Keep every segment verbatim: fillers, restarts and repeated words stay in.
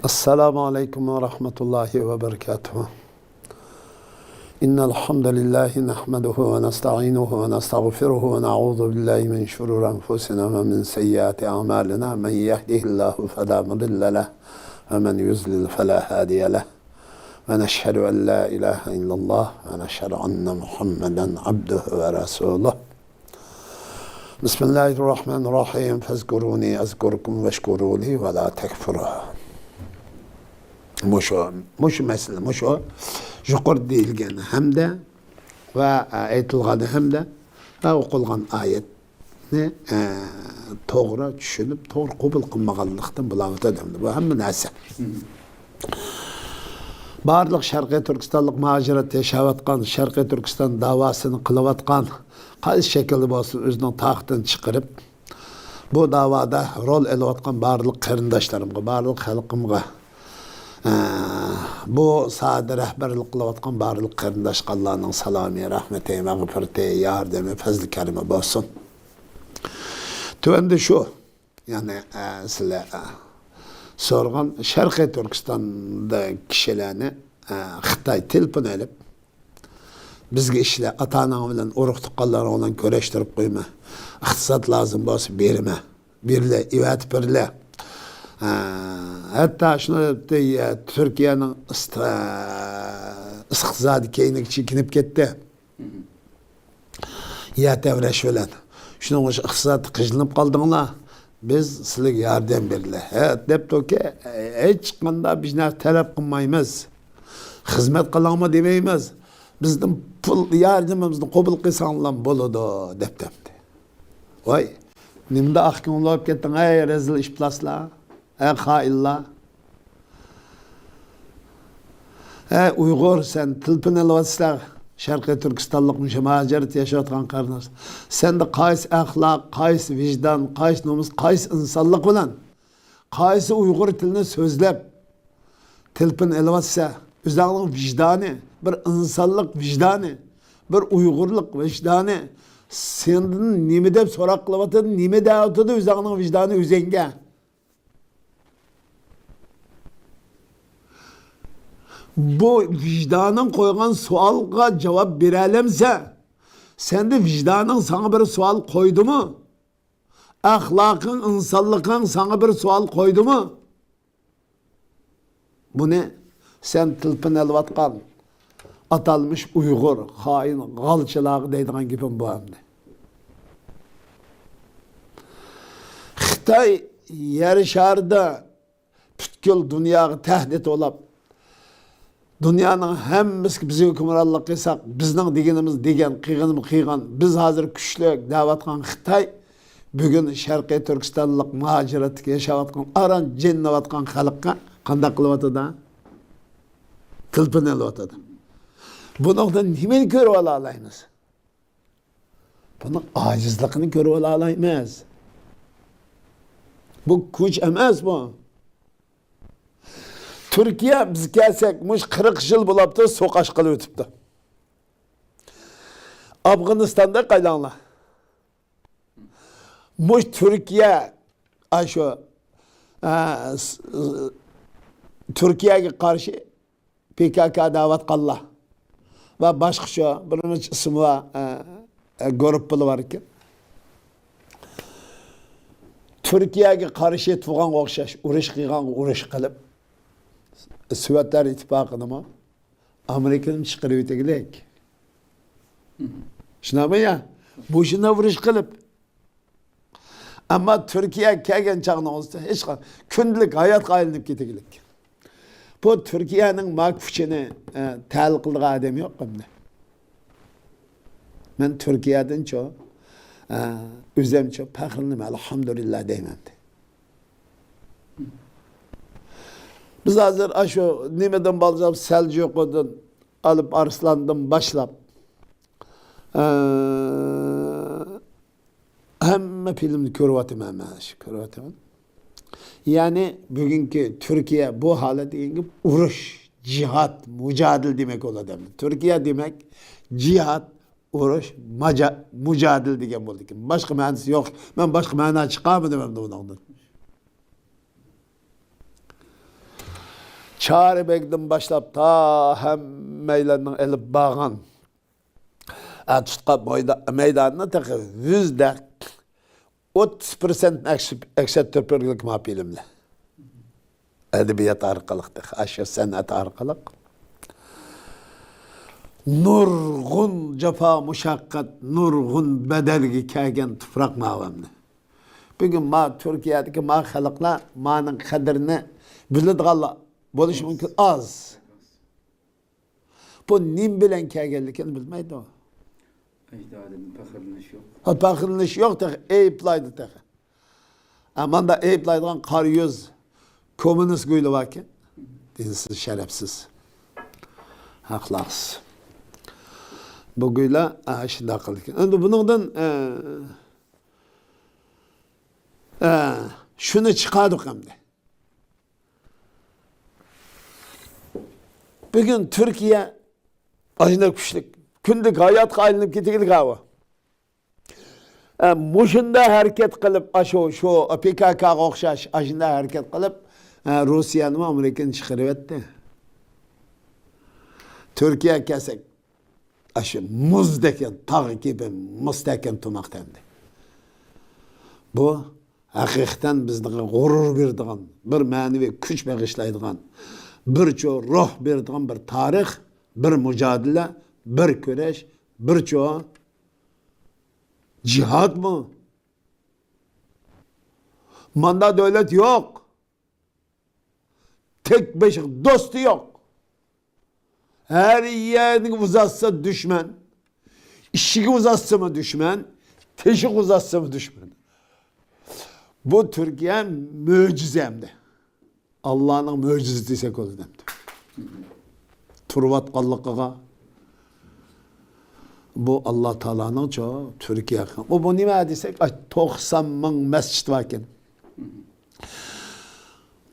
السلام عليكم ورحمة الله وبركاته. إن الحمد لله نحمده ونستعينه ونستغفره ونعوذ بالله من شرور أنفسنا ومن سيئات أعمالنا. من يهده الله فلا مضل له ومن يضلل فلا هادي له. ونشهد أن لا إله إلا الله ونشهد أن محمدا عبده ورسوله. بسم الله الرحمن الرحيم. فاذكروني أذكركم واشكروا لي ولا تكفرون. مۇشۇ، مۇشۇ مەسىلە، مۇشۇ يۇقىرىدا دېيىلگەن ھەمدە ۋە ئېيتىلغان ھەمدە ۋە ئوقۇلغان ئايەتنى، ئە، توغرا چۈشىنىپ، توغرا قوبۇل قىلمىغانلىقتىن بولاۋاتىدۇ ئەمدى بۇ ھەممە نەرسە. بارلىق شەرقىي تۈركىستانلىق مۇھاجىرەتتە ياشاۋاتقان، شەرقىي تۈركىستان داۋاسىنى قىلىۋاتقان، قايسى شەكىلدە بولسۇن ئۆزىنىڭ تاقىتىنى چىقىرىپ، بۇ داۋادا رول ئېلىۋاتقان بارلىق قېرىنداشلىرىمغا، بارلىق خەلقىمغا، ئە، بۇ ساھەدە رەھبەرلىك قىلىۋاتقان بارلىق قېرىنداش قانلارنىڭ سالامى، رەھمىتى، مەغپىرىتى، ياردىمى، پەزلى كەرىمى بولسۇن. تۆۋەندە شۇ، يەنى، ئە، سىلەر، ئە، سورىغان شەرقىي تۈركىستاندا كىشىلەرنى، ئە، خىتاي تېلېفون ئېلىپ، بىزگە ئىشلە، ئاتا-ئاناڭ بىلەن، ئۇرۇق-تۇغقانلىرىڭ بىلەن كۆرۈشتۈرۈپ قويما. ئىقتىساد لازىم بولسا بېرىمە. بېرىلە، ئەۋەتىپ بېرىلە. ئە، ھەتتا شۇنى دەپتۇ، يە، تۈركىيەنىڭ ئىست-، ئىقتىسادى كەينىگە چېكىنىپ كەتتى. يەر تەۋرەش بىلەن. شۇنىڭ ئۈچۈن ئىقتىسادتا قىينىلىپ قالدىڭلار. بىز سىلەرگە ياردەم بېرىلە. ھە، دەپتۇكى، ھېچقانداق بىز نەرسە تەلەپ قىلمايمىز. خىزمەت قىلىڭمۇ دېمەيمىز. بىزدىن پۇل ياردىمىمىزنى قوبۇل قىلساڭلار بولىدۇ، دەپتۇ. ۋاي، نېمىنداق ئاق كۆڭۈل بولۇپ كەتتىڭ، ئەي رەزىل ئىپلاسلار، ئەي خائىنلار. ئەي ئۇيغۇر، سەن تېلېفون ئېلىۋاتىسەن، شەرقىي تۈركىستانلىق مۇشۇ مۇھاجىرەتتە ياشاۋاتقان قېرىنداش. سەندە قايسى ئەخلاق، قايسى ۋىجدان، قايسى نومۇس، قايسى ئىنسانلىق بىلەن، قايسى ئۇيغۇر تىلىنى سۆزلەپ، تېلېفون ئېلىۋاتىسەن، ئۆزۈڭنىڭ ۋىجدانى، بىر ئىنسانلىق ۋىجدانى، بىر ئۇيغۇرلۇق ۋىجدانى سەندىن نېمە دەپ سوراق قىلىۋاتىدۇ، نېمە دەۋاتىدۇ ئۆزۈڭنىڭ ۋىجدانى ئۆزۈڭگە؟ بۇ ۋىجدانىڭ قويغان سوئالغا جاۋاب بېرەلەمسەن؟ سەندە ۋىجدانىڭ ساڭا بىر سوئال قويدىمۇ؟ ئەخلاقىڭ، ئىنسانلىقىڭ ساڭا بىر سوئال قويدىمۇ؟ بۇنى سەن تېلېفون ئېلىۋاتقان ئاتالمىش ئۇيغۇر، خائىن، غالچىلارغا دەيدىغان گېپىم بۇ ئەمدى. خىتاي يەر شارىدا پۈتكۈل دۇنياغا تەھدىت بولاپ، دۇنيانىڭ ھەممىسىگە بىز ھۆكۈمرانلىق قىلساق، بىزنىڭ دېگىنىمىز دېگەن، قىلغىنىمىز قىلغان، بىز ھازىر كۈچلۈك دەۋاتقان خىتاي بۈگۈن شەرقىي تۈركىستانلىق مۇھاجىرەتتە ياشاۋاتقان، ئاران جىنلەۋاتقان خەلققە قانداق قىلىۋاتىدۇ؟ تېلېفون ئېلىۋاتىدۇ. بۇنىڭدىن نېمىنى كۆرۈپ ئالالايمىز؟ بۇنىڭ ئاجىزلىقىنى كۆرۈپ ئالالايمىز. بۇ كۈچ ئەمەس بۇ. تۈركىيە بىز كەلسەك، مۇشۇ قىرىق يىل بولاپتۇ، سوقاش قىلىۋېتىپتۇ. ئافغانىستاندا قايلاڭلار. مۇشۇ تۈركىيە، ئاشۇ، ئە، س-، تۈركىيەگە قارشى پى كاكا دەۋاتقانلار ۋە باشقىچە بىر نەچچە ئىسمى بار، ئە، ئە، گۇرۇپپىلار بار ئىكەن. تۈركىيەگە قارشى تۇرغانغا ئوخشاش ئۇرۇش قىلغانغا ئۇرۇش قىلىپ، سوۋېتلار ئىتتىپاقىنىمۇ، ئامېرىكىنىمۇ چىقىرىۋېتىگلىك. شۇنداقمۇ يا؟ مۇشۇنداق ئۇرۇش قىلىپ، ئەمما تۈركىيەگە كەلگەن چاغنىڭ ئۆزىدە ھېچقا-، كۈندىلىك ھاياتقا ئايلىنىپ كېتىگلىك. بۇ تۈركىيەنىڭ ما كۈچىنى، ئە، تەھلىل قىلىدىغان ئادەم يوق ئەمدى. مەن تۈركىيەدىنچۇ، ئە، ئۆزۈمچۇ پەخىرلىنىمەن، ئەلھەمدۇلىللا دەيمەن. بىز ھازىر ئاشۇ نېمىدىن باشلاپ، سەلجۇقىدىن ئالىپ ئارسلاندىن باشلاپ، ئە، ھەممە فىلىمنى كۆرۈۋاتىمەن مەن، شۇ كۆرۈۋاتىمەن. يەنى بۈگۈنكى تۈركىيە بۇ ھالەت دېگەن گەپ ئۇرۇش، جىھاد، مۇجادىلە دېمەك بولىدۇ ئەمدى. تۈركىيە دېمەك جىھاد، ئۇرۇش، ماجا-، مۇجادىلە دېگەن بولىدىكەن. باشقا مەنىسى يوق. مەن باشقا مەنا چىقارمىدىم ئەمدى ئۇنىڭدىن. چارى بەگدىن باشلاپ تا ھەممەيلەننىڭ ئېلىپ بارغان، ئە، تۇتقان مەيدا-، مەيدانىنى تېخى يۈزدە ئوتتۇز پىرسەنت ئەكس-، ئەكس ئەتتۈرۈپ بەرگىلىك ما فىلىمنى. ئەدەبىيات ئارقىلىق، تېخى ئاشۇ سەنئەت ئارقىلىق نۇرغۇن جاپا مۇشەققەت، نۇرغۇن بەدەلگە كەلگەن تۇپراق ماۋۇ ئەمدى. بۈگۈن ما تۈركىيەدىكى ما خەلقلەر مانىڭ قەدرىنى بىلىدىغانلار بولۇشى مۇمكىن ئاز. بۇ نېمە بىلەن كەلگەنلىكىنى بىلمەيدۇ. ئەجدادىدىن پەخىرلىنىش يوق. ھە، پەخىرلىنىش يوق تېخى، ئەيىبلايدۇ تېخى. ھە، ماندا ئەيىبلايدىغان قارا يۈز كوممۇنىست گۇيلى باركەن. دىنسىز، شەرەپسىز، ئەخلاقسىز. بۇ گۇيلار، ئە، شۇنداق قىلىدىكەن. ئەمدى بۇنىڭدىن، ئە، ئە، شۇنى چىقاردۇق ئەمدى. بۈگۈن تۈركىيە ئاشۇنداق كۈچلۈك، كۈندىلىك ھاياتقا ئايلىنىپ كېتىگىلى قاۋۇ. ئە، مۇشۇنداق ھەرىكەت قىلىپ، ئاشۇ، شۇ پككغا ئوخشاش ئاشۇنداق ھەرىكەت قىلىپ، ئە، روسىيەنىمۇ ئامېرىكىنى چىقىرىۋەتتى. تۈركىيە كەلسەك، ئاشۇ مۇزدەك تاغ كىبى مۇستەھكەم تۇرماقتا ئەمدى. بۇ ھەقىقەتەن بىزگە غۇرۇر بېرىدىغان، بىر مەنىۋى كۈچ بېغىشلايدىغان، بىرچۇ روھ بېرىدىغان بىر تارىخ، بىر مۇجادىلە، بىر كۈرەش، بىرچۇ جىھادمۇ؟ ماندا دۆلەت يوق. تەك بېشىق دوستى يوق. ھەر يەرنى ئۇزاتسا دۈشمەن، ئىشىكى ئۇزاتسىمۇ دۈشمەن، تېشىغا ئۇزاتسىمۇ دۈشمەن. بۇ تۈركىيە مۆجىزە ئەمدى. ئاللانىڭ مۆجىزىسى دېسەك بولىدۇ ئەمدى. تۇرۇۋاتقانلىقىغا بۇ ئاللا تائالانىڭچۇ تۈركىيە. ئۇ بۇ نېمە دېسەك، ئاي، توقسان مىڭ مەسچىت باركەن.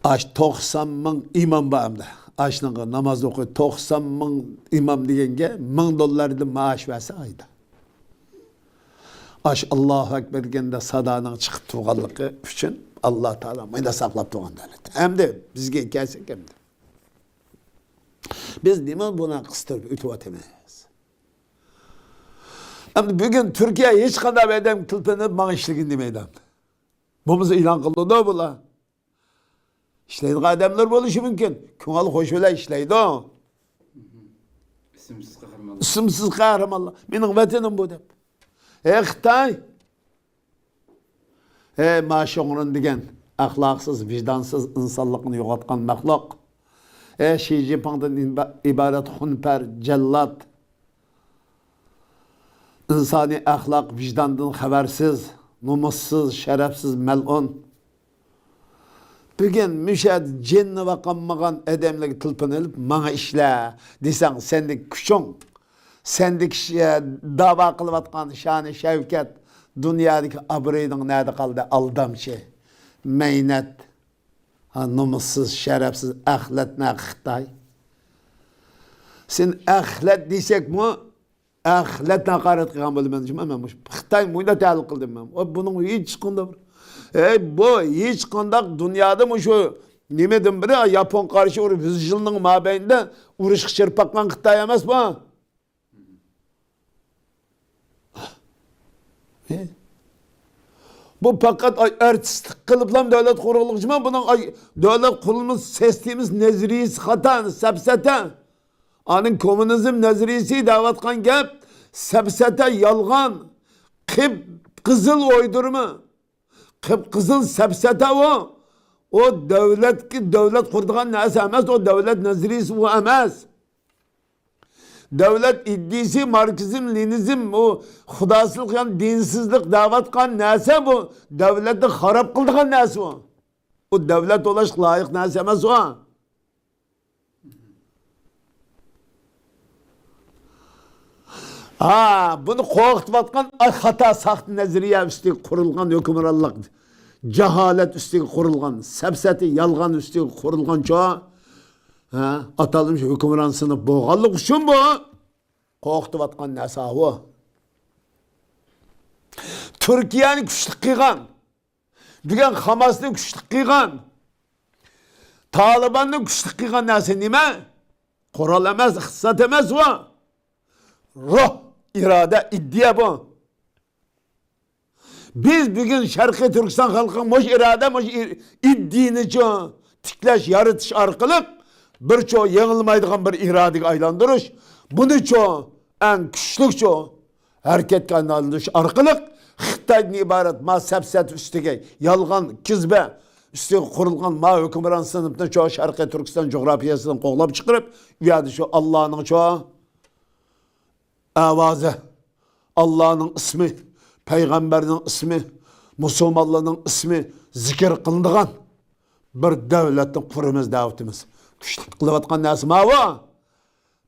ئاش توقسان مىڭ ئىمام بار ئەمدى. ئاشنىڭغا ناماز ئوقۇي، توقسان مىڭ ئىمام دېگەنگە مىڭ دوللاردىن مائاش بەرسە ئايدا. ئاش ئاللاھۇ ئەكبەر دېگەندە سادانىڭ چىقىپ تۇرغانلىقى ئۈچۈن ئاللا تائالا مايدا ساقلاپ تۇرغان دۆلەت. ئەمدى بىزگە كەلسەك ئەمدى. بىز نېمە بۇنى قىستۇرۇپ ئۆتۈۋاتىمىز؟ ئەمدى بۈگۈن تۈركىيە ھېچقانداق بىر ئادەم تېلېفون قىلىپ ماڭا ئىشلىگىن دېمەيدۇ. بولمىسا ئېلان قىلىدۇ بۇلار. ئىشلەيدىغان ئادەملەر بولۇشى مۇمكىن. كۆڭۈل خۇشى بىلەن ئىشلەيدۇ. ئىسىمسىز قەھرىمانلار. ئىسىمسىز قەھرىمانلار. مېنىڭ ۋەتىنىم بۇ دەپ. ئەي خىتاي! ئەي ماشوڭرىن دېگەن ئەخلاقسىز، ۋىجدانسىز، ئىنسانلىقنى يوقاتقان مەخلۇق! ئەي شى جىنپىڭدىن ئىبا-، ئىبارەت خۇنپەر، جەللات! ئىنسانىي ئەخلاق، ۋىجداندىن خەۋەرسىز، نومۇسسىز، شەرەپسىز، مەلئۇن! بۈگۈن مۇشۇ يەردە جېنىنى باقالمىغان ئادەملەرگە تېلېفون ئېلىپ، ماڭا ئىشلە دېسەڭ، سەندىكى كۈچۈڭ، سەندىكى ش-، داۋا قىلىۋاتقان شانى شەۋكەت، دۇنيادىكى ئابرۇيىڭ نەدە قالدى؟ ئالدامچى، مەينەت، ھا، نومۇسسىز، شەرەپسىز، ئەخلەت نەق خىتاي. سېنى ئەخلەت دېسەكمۇ، ئەخلەتنى ھاقارەت قىلغان بولىمەن جۇمۇ مەن مۇشۇ. خىتاي مۇنداق تەلىق قىلدىم مەن. ئۇ بۇنىڭ ھېچقانداق بىر، ئەي، بۇ ھېچقانداق دۇنيادا مۇشۇ نېمىدىن بىرى، ياپون قارشى ئۇرۇپ يۈز يىلنىڭ مابەينىدە ئۇرۇشقا چىرىپ باققان خىتاي ئەمەس بۇ. ئى؟ بۇ پەقەت، ئاي، ئارتىستلىق قىلىپلا دۆلەت قۇرۇلغۇچىما؟ بۇنىڭ، ئاي، دۆلەت قۇرۇلمىسى سىستېمىسى نەزەرىيىسى خاتا، سەپسەتە. ئانىڭ كوممۇنىزم نەزەرىيىسى دەۋاتقان گەپ سەپسەتە، يالغان، قىپقىزىل ئويدۇرما. قىپقىزىل سەپسەتە ئۇ. ئۇ دۆلەتكە، دۆلەت قۇرىدىغان نەرسە ئەمەس، ئۇ دۆلەت نەزەرىيىسى ئۇ ئەمەس. دۆلەت ئىدىيىسى، ماركسىزم، لېنىنىزم، ئۇ خۇداسىزلىق، يەنى دىنسىزلىق دەۋاتقان نەرسە بۇ. دۆلەتنى خاراب قىلىدىغان نەرسە ئۇ. ئۇ دۆلەت بولۇشقا لايىق نەرسە ئەمەس ئۇ. ھا، بۇنى قورقۇتۇۋاتقان خاتا، ساختا نەزەرىيە ئۈستىگە قۇرۇلغان ھۆكۈمرانلىق، جاھالەت ئۈستىگە قۇرۇلغان، سەپسەتە، يالغان ئۈستىگە قۇرۇلغانچۇ، ھە، ئاتالمىش ھۆكۈمران سىنىپ بولغانلىقى ئۈچۈن بۇ قورقۇتۇۋاتقان نەرسە ئاۋۇ. تۈركىيەنى كۈچلۈك قىلغان، بۈگۈن خاماسنى كۈچلۈك قىلغان، تالىباننى كۈچلۈك قىلغان نەرسە نېمە؟ قورال ئەمەس، ئىقتىساد ئەمەس ئۇ. روھ، ئىرادە، ئىدىيە بۇ. بىز بۈگۈن شەرقىي تۈركىستان خەلقىنىڭ مۇشۇ ئىرادە، مۇشۇ ئىدىيىنىچۇ تىكلەش، يارىتىش ئارقىلىق بىرچۇ يېڭىلمايدىغان بىر ئىرادىگە ئايلاندۇرۇش، بۇنىچۇ ئەڭ كۈچلۈكچۇ ھەرىكەتكە ئايلاندۇرۇش ئارقىلىق خىتايدىن ئىبارەت ما سەپسەتە ئۈستىگە، يالغان كىزبە ئۈستىگە قۇرۇلغان ما ھۆكۈمران سىنىپنى شۇ شەرقىي تۈركىستان جۇغراپىيەسىدىن قوغلاپ چىقىرىپ، ئۇ يەردە شۇ ئاللانىڭ شۇ ئاۋازى، ئاللانىڭ ئىسمى، پەيغەمبەرنىڭ ئىسمى، مۇسۇلمانلارنىڭ ئىسمى زىكىر قىلىنىدىغان بىر دۆلەتنى قۇرىمىز دەۋاتىمىز. كۈچلۈك قىلىۋاتقان نەرسە ماۋۇ.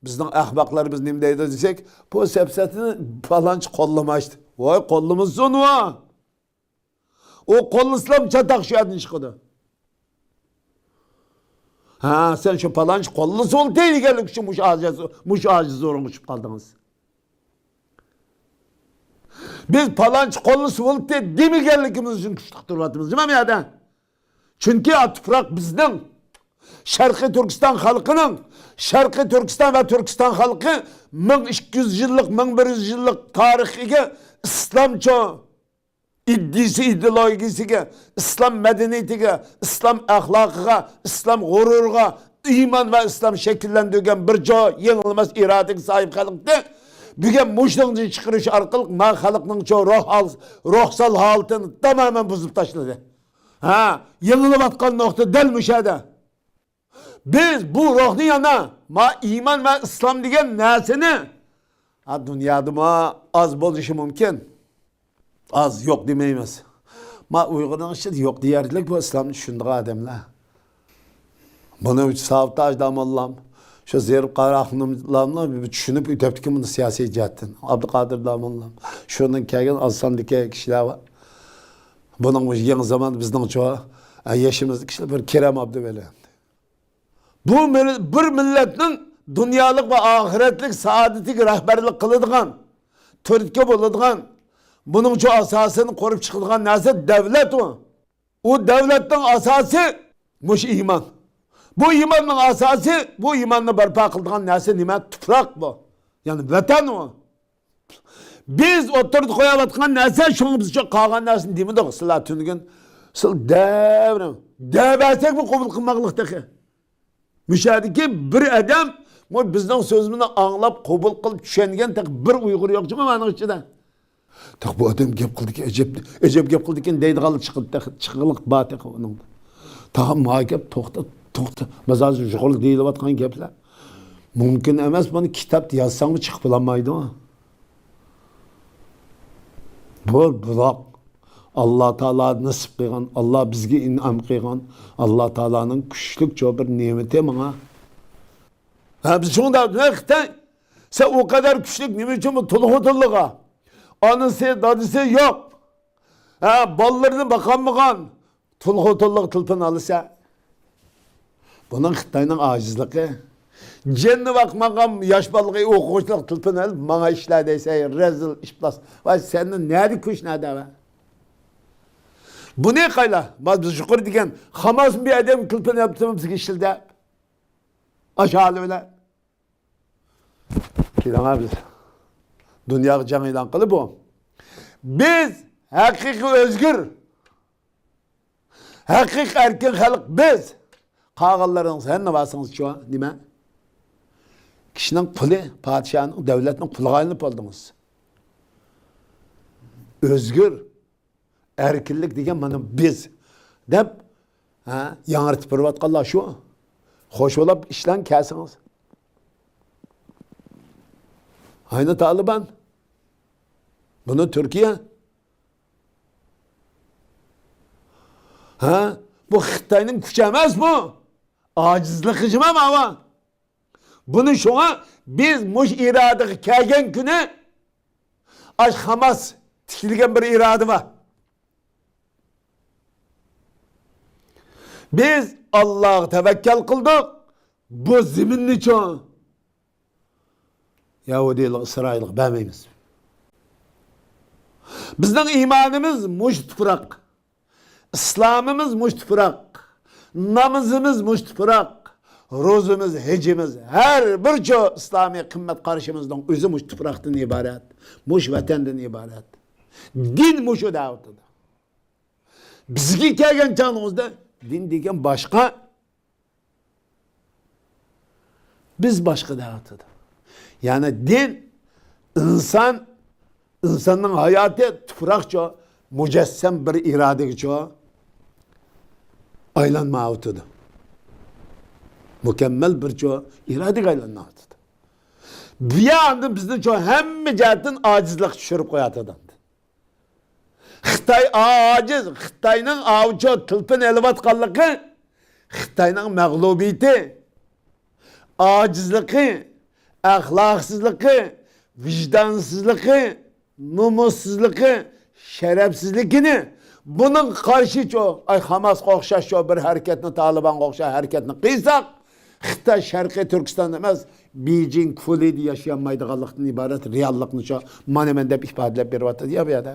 بىزنىڭ ئەخمەقلىرىمىز نېمە دەيدۇ دېسەك، بۇ سەپسەتىنى پالانچى قوللىماشتى. ۋاي، قوللىمىسۇن ۋا. ئۇ قوللىسىلام چاتاق شۇ يەردىن چىقىدۇ. ھە، سەن شۇ پالانچى قوللىسا بولدى دېگەنلىك ئۈچۈن مۇشۇ ئاجىز، مۇشۇ ئاجىز ئورۇنغا چۈشۈپ قالدىڭىز. بىز پالانچى قوللىسا بولدى دېمىگەنلىكىمىز ئۈچۈن كۈچلۈك تۇرۇۋاتىمىز، نېمە بۇ يەردە؟ چۈنكى ئا تۇپراق بىزنىڭ. شەرقىي تۈركىستان خەلقىنىڭ، شەرقىي تۈركىستان ۋە تۈركىستان خەلقى مىڭ ئىككى يۈز يىللىق، مىڭ بىر يۈز يىللىق تارىخىگە ئىسلامچە ئىدىيىسى، ئىدېئولوگىيىسىگە، ئىسلام مەدەنىيىتىگە، ئىسلام ئەخلاقىغا، ئىسلام غۇرۇرىغا ئىمان ۋە ئىسلام شەكىللەندۈرگەن بىر جو يېڭىلماس ئىرادىگە ساھىب خەلقنى بۈگۈن مۇشۇنىڭدىن چىقىرىش ئارقىلىق ما خەلقنىڭ چو روھ ھال-، روھسال ھالىتىنى تامامەن بۇزۇپ تاشلىدى. ھە، يېڭىلىۋاتقان نۇقتا دەل مۇشۇ يەردە. بىز بۇ روھنى يەنە، ما ئىمان ۋە ئىسلام دېگەن نەرسىنى، ھە، دۇنيادىمۇ ئاز بولۇشى مۇمكىن. ئاز، يوق دېمەيمىز. ما ئۇيغۇرنىڭ ئىچىدە يوق دېيەرلىك بۇ ئىسلامنى چۈشىنىدىغان ئادەملەر. بۇنى سابىت ھاجى داموللام، شۇ زېرىپ قاراخۇنۇملارمۇ چۈشىنىپ ئۆتەپتىكەن بۇنى سىياسىي جەھەتتىن. ئابدۇقادىر داموللام، شۇنىڭ كەلگەن ئاز ساندىكى كىشىلەر بار. بۇنىڭ يېڭى زامان بىزنىڭچۇ، ئە، يېشىمىزدىكى كىشىلەر بىر كېرەم ئابدۇۋەلى. بۇ مىل-، بىر مىللەتنىڭ دۇنيالىق ۋە ئاخىرەتلىك سائادىتىگە رەھبەرلىك قىلىدىغان، تۈرتكە بولىدىغان، بۇنىڭچۇ ئاساسىنى قۇرۇپ چىقىدىغان نەرسە دەۋلەت ئۇ. ئۇ دەۋلەتنىڭ ئاساسى مۇشۇ ئىمان. بۇ ئىماننىڭ ئاساسى، بۇ ئىماننى بەرپا قىلىدىغان نەرسە نېمە؟ تۇپراق بۇ. يەنى ۋەتەن ئۇ. بىز ئوتتۇرىدا قويۇۋاتقان نەرسە، شۇڭا بىز شۇ قالغان نەرسىنى دېمىدۇق. سىلەر تۈنۈگۈن، سىلەر دەۋرىم، دەۋەرسەكمۇ قوبۇل قىلماقلىق تېخى. مۇشۇ يەردىكى بىر ئادەم، مۇ-، بىزنىڭ سۆزىمىزنى ئاڭلاپ، قوبۇل قىلىپ، چۈشەنگەن تېخى بىر ئۇيغۇر يوق جۇمۇ ئانىڭ ئىچىدە. تېخى بۇ ئادەم گەپ قىلدىكەن، ئەجەب، ئەجەب گەپ قىلدىكەن دەيدىغانلار چىقىدۇ، تېخى، چىققىلىق بار تېخى ئۇنىڭدا. تاغام ما گەپ، توختا، توختا. مەسىلەن، يۇقىرىدا دېيىلىۋاتقان گەپلەر. مۇمكىن ئەمەس، بۇنى كىتابتا يازساڭمۇ چىقىپ بولالمايدۇ. بۇ بۇلاق. ئاللا تائالا نېسىپ قىلغان، ئاللا بىزگە ئىنئام قىلغان، ئاللا تائالانىڭ كۈچلۈك چوڭ بىر نېمىتى ماڭا. ھە، بىز شۇنداق، ۋە خىتاي، سەن ئۇ قەدەر كۈچلۈك، نېمە ئۈچۈن بۇ تۇل خوتۇنلۇققا؟ ئانىسى، دادىسى يوق. ھە، بالىلىرىنى باقالمىغان تۇل خوتۇنلۇققا تېلېفون ئالىسەن. بۇنىڭ خىتاينىڭ ئاجىزلىقى. جېنىنى باقمىغان ياش بالىغا ئوقۇغۇچىلىق تېلېفون ئېلىپ، ماڭا ئىشلە دەيسەن، رەزىل ئىپلاس. ۋاي، سەندە نەدە كۈچ، نەدە ۋە؟ بۇنى قايلا؟ ما بىز يۇقىرى دېگەن خاماس بىر ئادەم تېلېفون ئېلىپ تۇرۇپ بىزگە ئىشلە دەپ. ئاشۇ ھالى بىلەن. كېلىڭە بىز دۇنياغا جەڭ ئېلان قىلىپ بۇ. بىز ھەقىقىي ئۆزگۈر، ھەقىقىي ئەركىن خەلق بىز. قالغانلىرىڭىز ھەممە بارسىڭىزچۇ نېمە؟ كىشىنىڭ قۇلى، پادىشاھنىڭ، دۆلەتنىڭ قۇلىغا ئايلىنىپ بولدىڭىز. ئۆزگۈر، ئەركىنلىك دېگەن مانا بىز دەپ، ھە، ياڭرىتىپ بېرىۋاتقانلار شۇ. خوش بولاپ ئىشلەڭ كەلسىڭىز. ئاينى تالىبان. بۇنى تۈركىيە. ھە؟ بۇ خىتاينىڭ كۈچى ئەمەسمۇ؟ ئاجىزلىقى جىما ماۋا. بۇنى شۇڭا بىز مۇشۇ ئىرادىگە كەلگەن كۈنى ئاش خاماس تىكلىگەن بىر ئىرادە بار. بىز ئاللاغا تەۋەككەل قىلدۇق. بۇ زېمىننىچۇ يەھۇدىيلىق، ئىسرائىلغا بەرمەيمىز. بىزنىڭ ئىمانىمىز مۇشۇ تۇپراق. ئىسلامىمىز مۇشۇ تۇپراق، نامىزىمىز مۇشۇ تۇپراق، روزىمىز، ھېجىمىز، ھەر بىر چو ئىسلامىي قىممەت قارىشىمىزنىڭ ئۆزى مۇشۇ تۇپراقتىن ئىبارەت، مۇشۇ ۋەتەندىن ئىبارەت. دىن مۇشۇ دەۋاتىدۇ. بىزگە كەلگەن چاغىڭىزدا دىن دېگەن باشقا، بىز باشقا دەۋاتىدۇ. يەنى دىن، ئىنسان، ئىنساننىڭ ھاياتى تۇپراقچۇ، مۇجەسسەم بىر ئىرادىگىچۇ ئايلانمايۋاتىدۇ. مۇكەممەل بىرچۇ ئىرادىگە ئايلانمايۋاتىدۇ. بۇ يەر ئاندىن بىزنىچۇ ھەممە جەھەتتىن ئاجىزلىققا چۈشۈرۈپ قويۇۋاتىدۇ. خىتاي ئاجىز، خىتاينىڭ ئاۋۇچۇ تىلپىن ئېلىۋاتقانلىقى، خىتاينىڭ مەغلۇبىيىتى، ئاجىزلىقى، ئەخلاقسىزلىقى، ۋىجدانسىزلىقى، نومۇسسىزلىقى، شەرەپسىزلىكىنى، بۇنىڭغا قارشىچۇ، ئاي، خاماسقا ئوخشاشچۇ، بىر ھەرىكەتنى، تالىبانغا ئوخشاش ھەرىكەتنى قىلساق، خىتاي شەرقىي تۈركىستان ئەمەس، بېيجىڭ، فۇلىدا ياشىيالمايدىغانلىقتىن ئىبارەت رېئاللىقنىچۇ مانا مەن دەپ ئىپادىلەپ بېرىۋاتىدۇ يا بۇ يەردە.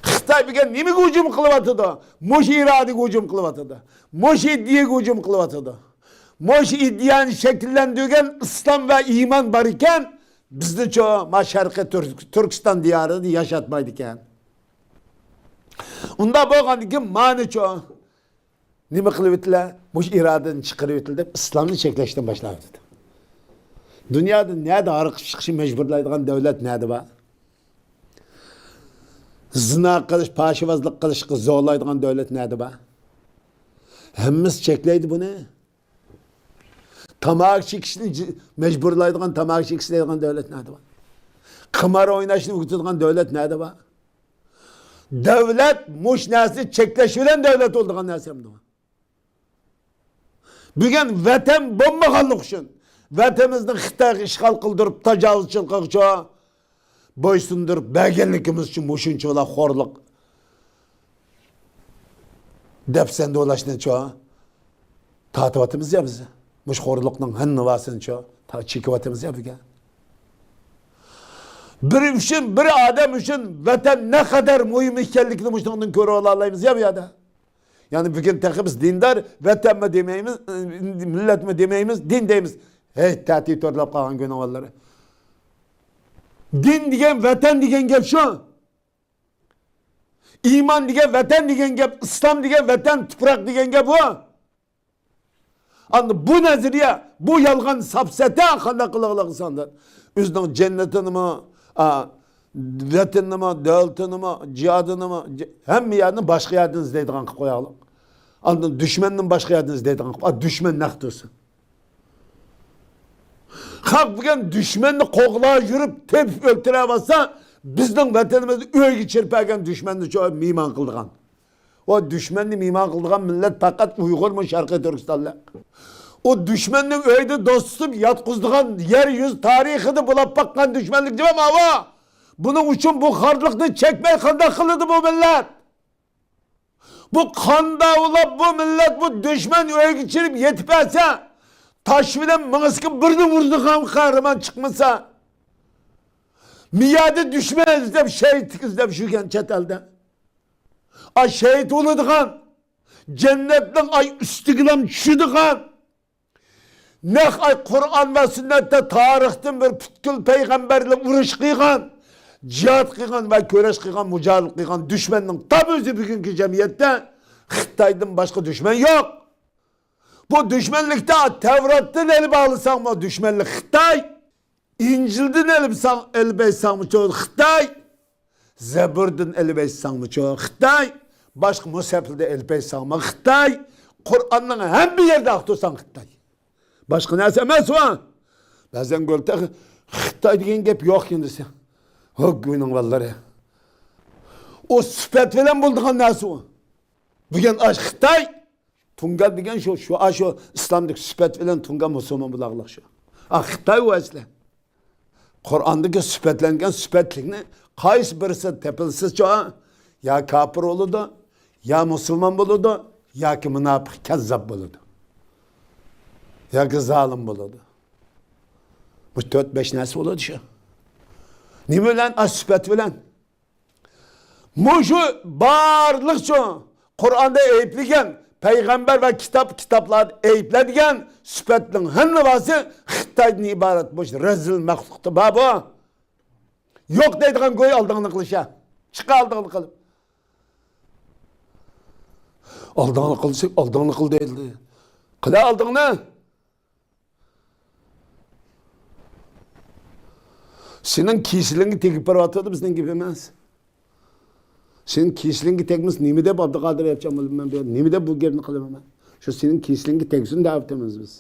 خىتاي بۈگۈن نېمىگە ھۇجۇم قىلىۋاتىدۇ؟ مۇشۇ ئىرادىگە ھۇجۇم قىلىۋاتىدۇ. مۇشۇ ئىدىيەگە ھۇجۇم قىلىۋاتىدۇ. مۇشۇ ئىدىيەنى شەكىللەندۈرگەن ئىسلام ۋە ئىمان بار ئىكەن، بىزنىچۇ ما شەرقىي تۈرك-، تۈركىستان دىيارىدا ياشاتمايدىكەن. ئۇنداق بولغاندىكىن مانىچۇ نېمە قىلىۋېتىلە؟ مۇشۇ ئىرادىنى چىقىرىۋېتىلە دەپ ئىسلامنى چەكلەشتىن باشلاۋېتىدۇ. دۇنيادا نەدە ھاراق ئىچىشقا مەجبۇرلايدىغان دۆلەت نەدە بار؟ زىنا قىلىش، پاھىشىۋازلىق قىلىشقا زورلايدىغان دۆلەت نەدە بار؟ ھەممىسى چەكلەيدۇ بۇنى. تاماكا چېكىشنى جى-، مەجبۇرلايدىغان، تاماكا چېكىشلەيدىغان دۆلەت نەدە بار؟ قىمار ئويناشنى ئۆگىتىدىغان دۆلەت نەدە بار؟ دۆلەت مۇشۇ نەرسىنى چەكلەش بىلەن دۆلەت بولىدىغان نەرسە ئەمدى. بۈگۈن ۋەتەن بولمىغانلىقى ئۈچۈن، ۋەتىنىمىزنى خىتايغا ئىشغال قىلدۇرۇپ، تاجاۋۇزچىلىقىغىچۇ بويسۇندۇرۇپ بەرگەنلىكىمىز ئۈچۈن مۇشۇنچىۋالا خورلۇق، دەپسەندە بولۇشنىچۇ تارتىۋاتىمىز يا بىز. مۇشۇ خورلۇقنىڭ ھەممىۋاسىنىچۇ تا-، چېكىۋاتىمىز يا بۈگۈن. بىر ئۈچۈن، بىر ئادەم ئۈچۈن ۋەتەن نەقەدەر مۇھىم ئىكەنلىكىنى مۇشۇنىڭدىن كۆرۈۋالالايمىز يا بۇ يەردە. يەنى بۈگۈن تېخى بىز دىندار، ۋەتەنمۇ دېمەيمىز، مىللەتمۇ دېمەيمىز، دىن دەيمىز. ھەي، تەتۈر تۆرىلەپ قالغان گۇناھۋاللار. دىن دېگەن، ۋەتەن دېگەن گەپ شۇ. ئىمان دېگەن، ۋەتەن دېگەن گەپ، ئىسلام دېگەن، ۋەتەن، تۇپراق دېگەن گەپ بۇ. ئەمدى بۇ نەزەرىيە، بۇ يالغان ساپسەتە، قانداق قىلغىلى قىلساڭلار. ئۆزىنىڭ جەننىتىنىمۇ، ئا، ۋەتىنىنىمۇ، دۆلىتىنىمۇ، جىھادىنىمۇ، جە-، ھەممە يەرنى باشقا يەردىن ئىزدەيدىغان قىلىپ قوياقلىق. ئاندىن دۈشمەننى باشقا يەردىن ئىزدەيدىغان قىلىپ، ئا، دۈشمەن نەق تۇرسۇن. خەق بۈگۈن دۈشمەننى قوغلاپ يۈرۈپ، تېپىپ ئۆلتۈرۈۋاتسا، بىزنىڭ ۋەتىنىمىزدە ئۆيگە چىرىپ بەرگەن دۈشمەننى چو-، مېھمان قىلىدىغان. ئۇ دۈشمەننى مېھمان قىلىدىغان مىللەت پەقەت ئۇيغۇرمۇ، شەرقىي تۈركىستانلىق. ئۇ دۈشمەننى ئۆيدە دوست تۇتۇپ ياتقۇزىدىغان يەر يۈزى تارىخىدا بولاپ باققان دۈشمەنلىك جاۋاب ئاۋۇ. بۇنىڭ ئۈچۈن بۇ خارلىقنى چەكمەي قانداق قىلىدۇ بۇ مىللەت؟ بۇ قانداق ئۇلاپ بۇ مىللەت بۇ دۈشمەن ئۆيگە چىرىپ يېتىپ بەرسە، تاش بىلەن مېڭىسىگە بىرنى ئۇرىدىغان قەھرىمان چىقمىسا، مىيادە دۈشمەن ئىزدەپ، شېھىتلىك ئىزدەپ يۈرگەن چەت ئەلدە. ئاي شېھىت بولىدىغان، جەننەتنىڭ ئاي ئۈستىگىلا چۈشىدىغان، نەق ئاي قۇرئان ۋە سۈننەتتە تارىختىن بىر پۈتكۈل پەيغەمبەرلەر ئۇرۇش قىلغان، جىھاد قىلغان ۋە كۈرەش قىلغان، مۇجاھىدە قىلغان دۈشمەننىڭ تاپ ئۆزى بۈگۈنكى جەمئىيەتتە خىتايدىن باشقا دۈشمەن يوق. بۇ دۈشمەنلىكتە تەۋراتتىن ئېلىپ ئالساڭمۇ دۈشمەنلىك خىتاي. ئىنجىلدىن ئېلىپ ساڭ-، ئېلىپ ئېيتساڭمۇچۇ خىتاي، زەبۇردىن ئېلىپ ئېيتساڭمۇچۇ خىتاي، باشقا مۇسھەپلەردىن ئېلىپ ئېيتساڭمۇ خىتاي، قۇرئاننىڭ ھەممە يېرىدە ئاختۇرساڭ خىتاي. باشقا نەرسە ئەمەس ئۇ. بەزەن گۆلتەك خىتاي دېگەن گەپ يوق ئىكەن دېسە. ھو گۇينىڭ بالىلىرى. ئۇ سۈپەت بىلەن بولىدىغان نەرسە ئۇ. بۈگۈن ئاش خىتاي تۇڭگان دېگەن شۇ، شۇ، ئاشۇ ئىسلامدىكى سۈپەت بىلەن تۇڭگان مۇسۇلمان بولاغلىق شۇ. ئا، خىتاي ئۇ ئەسلى. قۇرئاندىكى سۈپەتلەنگەن سۈپەتلىكنى قايسى بىرسى تېپىلسىچۇ، يا كاپىر بولىدۇ، يا مۇسۇلمان بولىدۇ، ياكى مۇناپىق، كەززاب بولىدۇ. ياكى زالىم بولىدۇ. بۇ تۆت، بەش نەرسە بولىدۇ شۇ. نېمە بىلەن؟ ئا، سۈپەت بىلەن. مۇشۇ بارلىقچۇ قۇرئاندا ئەيىبلىگەن، پەيغەمبەر ۋە كىتاب، كىتابلاردا ئەيىبلەنگەن سۈپەتنىڭ ھەممىسى خىتايدىن ئىبارەت. مۇشۇ رەزىل مەخلۇقتا بار بۇ. يوق دەيدىغان گوي ئالدىڭنى قىلىش ھە. چىق ئالدىڭنى قىلىپ. ئالدىڭنى قىلسا، ئالدىڭنى قىل دەيدۇ. قىلە ئالدىڭنى. سېنىڭ كېسىلىڭگە تېگىپ بېرىۋاتىدۇ بىزنىڭ گېپىمىز. سېنىڭ كېسىلىڭگە تەگمىسە نېمە دەپ ئابدۇقادىر ياپچان بولىمەن بۇ يەردە؟ نېمە دەپ بۇ گەپنى قىلىمەن مەن؟ شۇ سېنىڭ كېسىلىڭگە تەگسۇن دەۋاتىمىز بىز.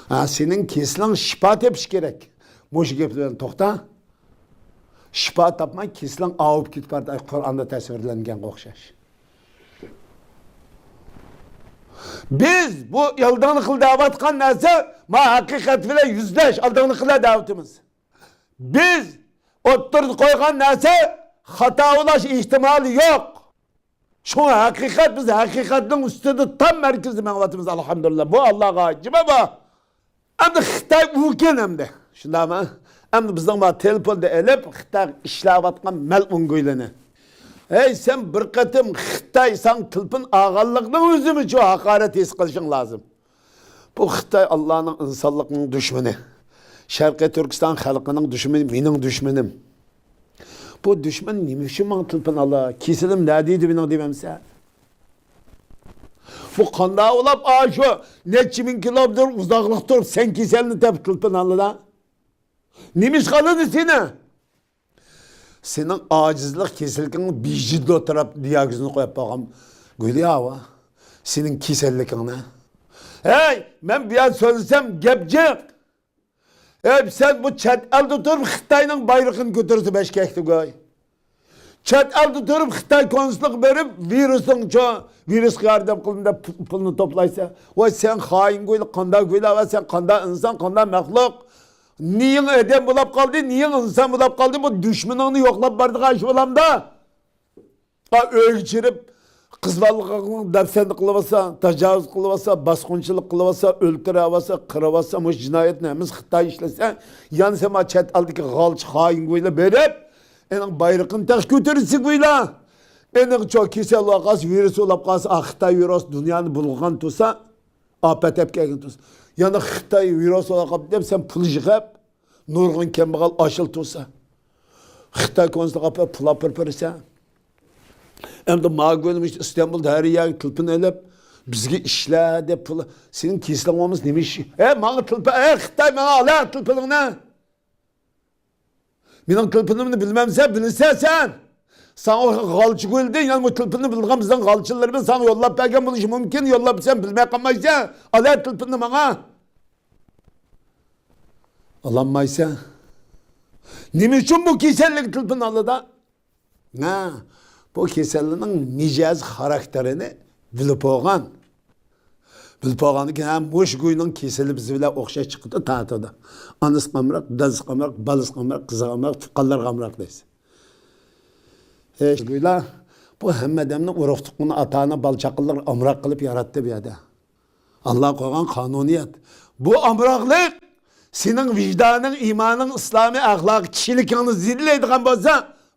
ھە، سېنىڭ كېسىلىڭ شىپا تېپىشى كېرەك. مۇشۇ گەپ بىلەن توختا. شىپا تاپماي كېسىلىڭ ئاۋۇپ كېتىپ بارىدۇ، ئاي، قۇرئاندا تەسۋىرلەنگەنگە ئوخشاش. بىز بۇ ئالدىڭنى قىل دەۋاتقان نەرسە، ما ھەقىقەت بىلەن يۈزلەش، ئالدىڭنى قىل دەۋاتىمىز. بىز ئوتتۇرىدا قويغان نەرسە خاتا بولۇش ئېھتىمالى يوق. شۇڭا ھەقىقەت، بىز ھەقىقەتنىڭ ئۈستىدە تام مەركىزىدە مېڭىۋاتىمىز، ئەلھەمدۇلىللا. بۇ ئاللاغا ئايىت جۇما بۇ. ئەمدى خىتاي ئۇكىن ئەمدى. شۇنداقمۇ؟ ئەمدى بىزنىڭ ما تېلېفوندا ئېلىپ، خىتاي ئىشلەۋاتقان مەلئۇن گۇيلىنى. ھەي، سەن بىر قېتىم خىتاي ساڭا تېلېفون ئالغانلىقنىڭ ئۆزىمۇچۇ ھاقارەت ھېس قىلىشىڭ لازىم. بۇ خىتاي ئاللانىڭ، ئىنسانلىقنىڭ دۈشمىنى. شەرقىي تۈركىستان خەلقىنىڭ دۈشمىنى، مېنىڭ دۈشمىنىم. بۇ دۈشمەن نېمە ئۈچۈن ماڭا تېلېفون ئالا؟ كېسىلىم نەدە ئىدى مېنىڭ دېمەمسەن؟ بۇ قانداق ئۇلاپ ئاشۇ نەچچە مىڭ كىلومېتىر ئۇزاقلىق تۇرۇپ سەن كېسەلنى تېپىپ تېلېفون ئالىدۇ؟ نېمە ئىش قالىدۇ سېنى؟ سېنىڭ ئاجىزلىق كېسەللىكىڭنى بىجىدو تەرەپ دىياگنوزنى قويۇپ بارغان گۇلياۋا. سېنىڭ كېسەللىكىڭنى. ھەي، مەن بۇ يەردە سۆزلىسەم گەپ جىق. ئەي، سەن بۇ چەت ئەلدە تۇرۇپ خىتاينىڭ بايرىقىنى كۆتۈرسە بەشكەكتە گوي. چەت ئەلدە تۇرۇپ خىتاي كونسۇللۇقىغا بېرىپ ۋىرۇسۇڭچۇ، ۋىرۇسقا ياردەم قىلدىم دەپ پۇ-، پۇلنى توپلايسەن. ۋاي سەن خائىن گويلا، قانداق گويلا، ۋاي سەن قانداق ئىنسان، قانداق مەخلۇق. نېيىڭ ئادەم بولاپ قالدى، نېيىڭ ئىنسان بولاپ قالدى، بۇ دۈشمىنىڭنى يوقلاپ بارىدىغان ئىش بولامدا؟ ھا، ئۆيگە چىرىپ، قىز بالىلىقىڭنى دەپسەندە قىلىۋاتسا، تاجاۋۇز قىلىۋاتسا، باسقۇنچىلىق قىلىۋاتسا، ئۆلتۈرۈۋاتسا، قىرىۋاتسا، مۇشۇ جىنايەتنى ھەممىسى خىتاي ئىشلەتسە، يانسا ما چەت ئەلدىكى غالچى خائىن گويلا بېرىپ، ئېنىڭ بايرىقىنى تېخى كۆتۈرسە گويلا. ئېنىڭ چو كېسەل بولۇپ قالسا، ۋىرۇس بولۇپ قالسا، ئا، خىتاي ۋىرۇس دۇنيانى بۇلغىغان تۇرسا، ئاپەت ئەپ كەلگەن تۇرسا. يانا خىتاي ۋىرۇس بولۇپ قاپتۇ دەپ سەن پۇل يىغىپ، نۇرغۇن كەمبەغەل ئاچلا تۇرسا. خىتاي كونسۇلىغا ئاپىرىپ پۇل ئاپىرىپ بېرىسەن. ئەمدى ماگۆلمىش ئىستانبۇلدا ھەر يەرگە تېلېفون ئېلىپ، بىزگە ئىشلە دەپ پۇل. سېنىڭ كېسىلىڭ بولمىسا نېمە ئىش؟ ھە، ماڭا تېلېفون، ھە، خىتاي، ماڭا ئالە تېلېفونۇڭنى. مېنىڭ تېلېفونۇمنى بىلمەمسەن، بىلىسەن سەن. ساڭا غالچى گويلىدىن، يەنە بۇ تېلېفوننى بىلىدىغان بىزنىڭ غالچىلىرىمىز ساڭا يوللاپ بەرگەن بولۇشى مۇمكىن، يوللاپ بەرسەم بىلمەي قالمايسەن. ئالە تېلېفوننى ماڭا. ئالالمايسەن. نېمە ئۈچۈن بۇ كېسەللىك تېلېفون ئالىدا؟ ھە، بۇ كېسەللىكنىڭ مىجەز خاراكتېرىنى بىلىپ بولغان. بىلىپ بولغاندىن كېيىن، ھە، مۇشۇ گۇينىڭ كېسىلى بىز بىلەن ئوخشاش چىقىدۇ، تارتىدۇ. ئانىسىغا ئامراق، دادىسىغا ئامراق، بالىسىغا ئامراق، تۇغقانلىرىغا ئامراق دەيسىز. ئەي، گۇيلار، بۇ ھەممە ئادەمنى ئۇرۇق-تۇغقىنى، ئاتا-ئانا، بالا-چاقىلىرىغا ئامراق قىلىپ ياراتتى بۇ يەردە. ئاللا قويغان قانۇنىيەت. بۇ ئامراقلىق سېنىڭ ۋىجدانىڭ، ئىمانىڭ، ئىسلامىي ئەخلاقىي كىشىلىكىڭنى زېدىلەيدىغان بولسا،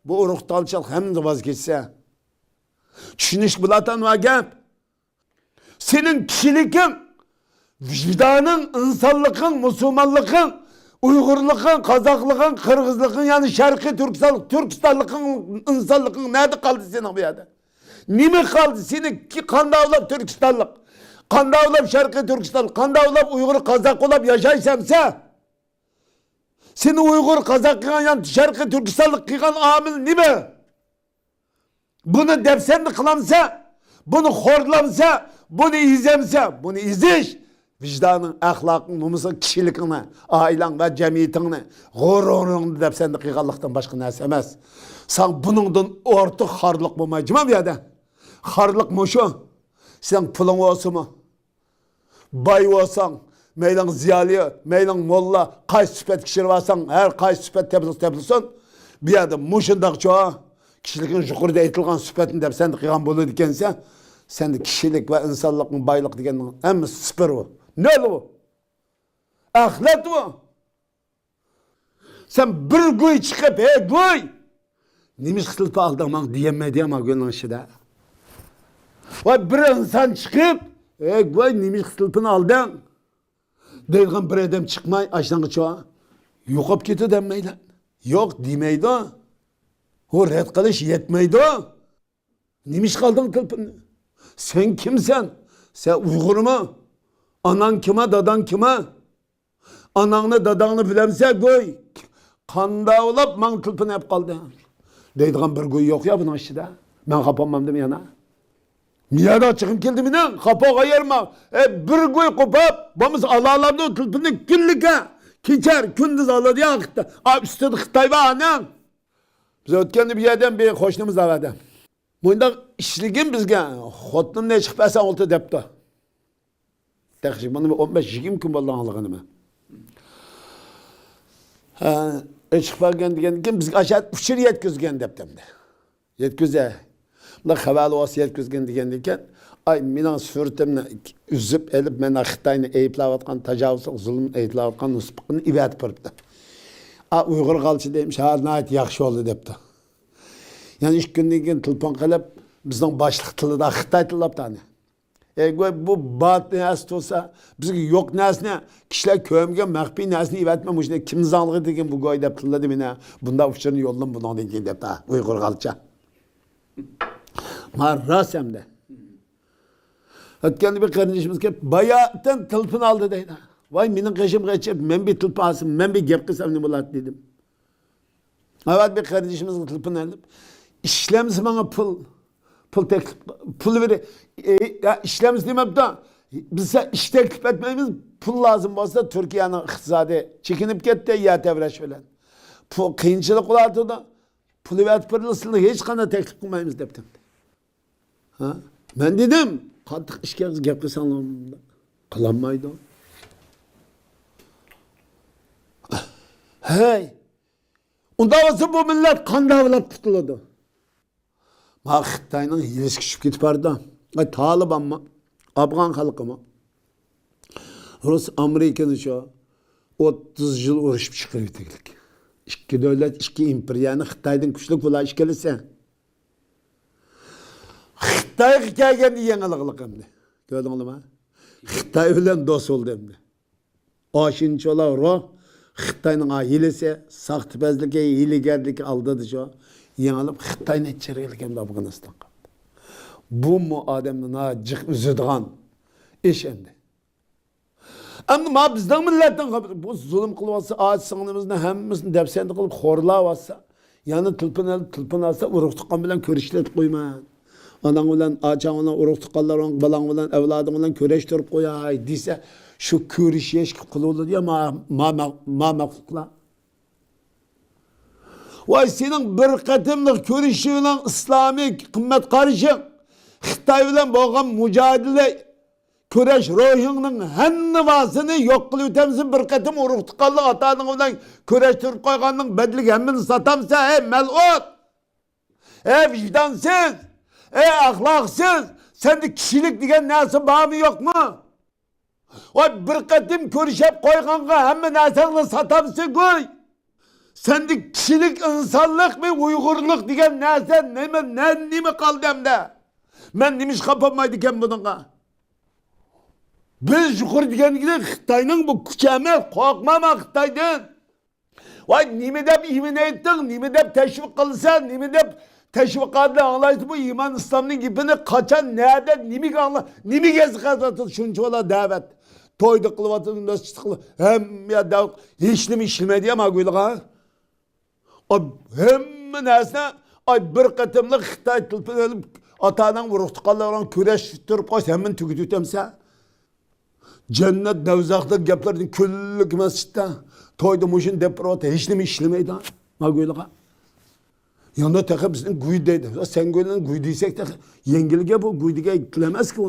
بۇ ئۇرۇق-تۇغقانچىلىق ھەممىدىن ۋاز كېچىسەن. چۈشىنىشكە بولاتامدۇ گەپ؟ سېنىڭ كىشىلىكىڭ، ۋىجدانىڭ، ئىنسانلىقىڭ، مۇسۇلمانلىقىڭ، ئۇيغۇرلۇقىڭ، قازاقلىقىڭ، قىرغىزلىقىڭ، يەنى شەرقىي تۈركىستان، تۈركىستانلىقىڭ، ئىنسانلىقىڭ نەدە قالدى سېنىڭ بۇ يەردە؟ نېمە قالدى سېنىڭكى؟ قانداق بولۇپ تۈركىستانلىق؟ قانداق بولۇپ شەرقىي تۈركىستان؟ قانداق بولۇپ ئۇيغۇر، قازاق بولۇپ ياشايسەن سەن؟ سېنى ئۇيغۇر، قازاق قىلغان، يەنى شەرقىي تۈركىستانلىق قىلغان ئامىل نېمە؟ بۇنى دەپسەندە قىلامسەن، بۇنى خورلامسەن، بۇنى ئېزەمسەن، بۇنى ئېزىش ۋىجدانىڭ، ئەخلاقىڭ، نومۇسۇڭ، كىشىلىكىڭنى، ئائىلەڭ ۋە جەمئىيىتىڭنى، غۇرۇرۇڭنى دەپسەندە قىلغانلىقتىن باشقا نەرسە ئەمەس. ساڭا بۇنىڭدىن ئارتۇق خارلىق بولماي جۇما بۇ يەردە. خارلىق مۇشۇ. سېنىڭ پۇلۇڭ بولسىمۇ، باي بولساڭ، مەيلىڭ زىيالىي، مەيلىڭ موللا، قايسى سۈپەتكە كىرىۋالساڭ، ھەر قايسى سۈپەت تېپىلسا تېپىلسۇن، بۇ يەردە مۇشۇنداقچۇ، كىشىلىكنىڭ يۇقىرىدا ئېيتىلغان سۈپەتنى دەپسەندە قىلغان بولىدىكەنسەن، سەندە كىشىلىك ۋە ئىنسانلىقنىڭ، بايلىق دېگەننىڭ ھەممىسى سىفىر بۇ. نۆل بۇ. ئەخلەت بۇ. سەن بىر گۇي چىقىپ، ھەي گۇي! نېمىشقا تېلېفون ئالدىڭ ماڭا دېيەلمەيدۇ يا ما گۇينىڭ ئىچىدە. ۋاي، بىر ئىنسان چىقىپ، «ئەي، ۋاي، نېمىشقا تېلېفون ئالدىڭ؟» دەيدىغان بىر ئادەم چىقماي، ئاشۇنىڭغىچە يوقاپ كېتىدۇ دەمەيلى. يوق دېمەيدۇ. ئۇ رەت قىلىش يەتمەيدۇ. «نېمىشقا ئالدىڭ تېلېفوننى؟ سەن كىمسەن؟ سەن ئۇيغۇرمۇ؟ ئاناڭ كىما، داداڭ كىما؟ ئاناڭنى، داداڭنى بىلەمسەن گۇي؟ قانداۋلاپ ماڭا تېلېفون ئېلىپ قالدى؟» دەيدىغان بىر گۇي يوق يا بۇنىڭ ئىچىدە. مەن خاپا بولمامدىم يەنە. مىيادا چىقىم كەلدى مېنىڭ، خاپا بولغان يېرىم. ئەي، بىر گۇي قوپاپ، بولمىسا ئالالامدۇ تېلېفوننى كۈنلۈكە. كېچە، كۈندۈز ئالىدۇ يا خىتاي. ئا، ئۈستىدە خىتاي بار ئانىڭ. بىز ئۆتكەندە بۇ يەردىن بىر قوشنىمىز ئاۋەدە. مۇنداق ئىشلىگىن بىزگە، خوتۇنۇمنى چىقىپ بەرسەڭ ئولتۇر دەپتۇ. تېخى مانا ئون بەش يىگىرمە كۈن بولدى ئاڭلىغىنىمە. ھە، ئېچىق بەرگەن دېگەندىن كېيىن بىزگە ئاشۇ ئۇچۇر يەتكۈزگەن دەپتىمدى. يەتكۈزە. بۇنداق خەۋەرلىك ۋاسىتە يەتكۈزگەن دېگەندىن كېيىن، ئاي، مېنىڭ سۈرىتىمنى ئۈزۈپ ئېلىپ، مەن خىتاينى ئەيىبلەۋاتقان، تاجاۋۇزلۇق، زۇلۇم ئەيىبلەۋاتقان نۇسخىنى ئېۋەتىپ بېرىپتۇ. ئا، ئۇيغۇر غالچى دېمىش، ھە، ناھايىتى ياخشى بولدى دەپتۇ. يەنە ئىككى كۈندىن كېيىن تېلېفون قىلىپ، بىزنىڭ باشلىق تىلىدا خىتاي تىللاپتۇ ئانى. ئەي، گۇي، بۇ بار نەرسە تۇرسا، بىزگە يوق نەرسىنى كىشىلەر كۆرمىگەن مەخپىي نەرسىنى ئېۋەتمە، مۇشۇنى كىم زاڭلىغى دېگەن بۇ گۇي دەپ تىللىدى مېنى. بۇنداق ئۇچۇرنى يوللىدىم بۇنىڭدىن كېيىن دەپ، ھە، ئۇيغۇر غالچا. ما راست ئەمدى. ئۆتكەندە بىر قېرىندىشىمىز كېلىپ، باياتىن تېلېفون ئالدى دەيدۇ. ۋاي، مېنىڭ قېشىمغا چىقىپ، مەن بىر تېلېفون ئالسام، مەن بىر گەپ قىلسام نېمە بولاتتى دېدىم. ئاۋات بىر قېرىندىشىمىزغا تېلېفون ئېلىپ، ئىشلەمسە ماڭا پۇل، پۇل تەكلىپ، پۇل بېرە، ئە، يا ئىشلەمسە دېمەپتۇ. بىز سەن ئىش تەكلىپ ئەتمەيمىز، پۇل لازىم بولسا تۈركىيەنىڭ ئىقتىسادى چېكىنىپ كەتتى، يەر تەۋرەش بىلەن. پۇل قىيىنچىلىق بولاتىدۇ، پۇل ئەۋەتىپ بېرىلسىلا ھېچقانداق تەكلىپ قىلمايمىز دەپتۇ. ھە؟ مەن دېدىم، قاتتىق ئىشكەنسىز گەپ قىلساڭلار قىلالمايدۇ. ھەي! ئۇنداق بولسا بۇ مىللەت قانداق بىلەن قۇتۇلىدۇ؟ ما خىتاينىڭ ھىيلىسى كۈچىيىپ كېتىپ بارىدۇ. ئاي، تالىبانمۇ، ئافغان خەلقىمۇ، رۇس، ئامېرىكىنى شۇ ئوتتۇز يىل ئۇرۇشۇپ چىقىرىۋېتىگلىك. ئىككى دۆلەت، ئىككى ئىمپېرىيەنى خىتايدىن كۈچلۈك بۇلار ئىككىلىسى. خىتايغا كەلگەندە يېڭىلىقلىق ئەمدى. كۆردۈڭلارمۇ؟ خىتاي بىلەن دوست بولدى ئەمدى. ئاشۇنچىلا روھ خىتاينىڭ ھىيلىسى، ساختىپەزلىكى، ھىيلىگەرلىكى ئالدىدا شۇ يېڭىلىپ خىتاينى چىرىغلىكەن ئافغانىستانغا. بۇمۇ ئادەمنى ناھايىتى جىق ئۈزىدىغان ئىش ئەمدى. ئەمدى ما بىزنىڭ مىللەتنىڭ خاپىسى، بۇ زۇلۇم قىلىۋاتسا، ئاچا سىڭلىمىزنى ھەممىسىنى دەپسەندە قىلىپ خورلاۋاتسا، يەنە تىلپىنىپ، تىلپىنالسا، ئۇرۇق تۇغقان بىلەن كۆرۈشلەپ قويماڭ. ئاناڭ بىلەن، ئاچاڭ بىلەن، ئۇرۇق تۇغقانلىرىڭ، بالاڭ بىلەن، ئەۋلادىڭ بىلەن كۆرۈشتۈرۈپ قوياي دېسە، شۇ كۆرۈشۈشكە قۇلۇلىدۇ يا ما، ما، ما، ما مەخلۇقلار. ۋاي، سېنىڭ بىر قېتىملىق كۆرۈشۈشۈڭ، ئىسلامىي قىممەت قارىشىڭ، خىتاي بىلەن بولغان مۇجادىلە، كۈرەش روھىڭنىڭ ھەممىسىنى يوق قىلىۋېتەمسەن، بىر قېتىم ئۇرۇق تۇغقانلىق ئاتا-ئاناڭ بىلەن كۈرەشتۈرۈپ قويغاننىڭ بەدىلىگە ھەممىنى ساتامسەن؟ ھەي مەلئۇن! ھەي ۋىجدانسىز! ھەي ئەخلاقسىز! سەندە كىشىلىك دېگەن نەرسە بارمۇ يوقمۇ؟ ۋاي، بىر قېتىم كۆرۈشۈپ قويغانغا ھەممە نەرسەڭنى ساتامسەن گۇي! سەندە كىشىلىك، ئىنسانلىق، بىر ئۇيغۇرلۇق دېگەن نەرسە نېمە، نە-، نېمە قالدى ئەمدى؟ مەن نېمىشقا خاپا بولمايدىكەن بۇنىڭغا؟ بىز يۇقىرى دېگەندىكىدەك خىتاينىڭ بۇ كۈچى ئەمەس، قورقمايمەن خىتايدىن. ۋاي، نېمە دەپ ئىمىن ئېيتتىڭ، نېمە دەپ تەشۋىق قىلىسەن، نېمە دەپ تەشۋىقاتنى ئاڭلايسەن؟ بۇ ئىمان ئىسلامنىڭ گېپىنى قاچان، نەدە، نېمىگە ئاڭلا-، نېمىگە ھېسقاتاتىدۇ شۇنچىۋالا دەۋەت؟ تويدا قىلىۋاتىدۇ، مەسچىتتە قىلىۋاتىدۇ، ھەممە يەردە ھېچنېمە ئىشلىمەيدۇ يا ماگۇيلىغا. ھەممە نەرسە، ئاي، بىر قېتىملىق خىتاي تېلېفون ئېلىپ، ئاتا-ئاناڭ، ئۇرۇق-تۇغقانلىرىڭ كۈرەشتۈرۈپ قويسا، ھەممىنى تۈگىتىۋېتەمسەن. جەننەت، دوزاخلىق گەپلەردىن كۈنلۈك مەسچىتتە، تويدا مۇشۇنى دەپ بېرىۋاتىدۇ، ھېچنېمە ئىشلىمەيدۇ. ماگۇيلىغا. يەنە تېخى بىزنى گۇي دەيدۇ. سەن گۇيلارنى گۇي دېسەك، تېخى يەڭگىلگە بۇ گۇي دېگەن تىل ئەمەسكۇ.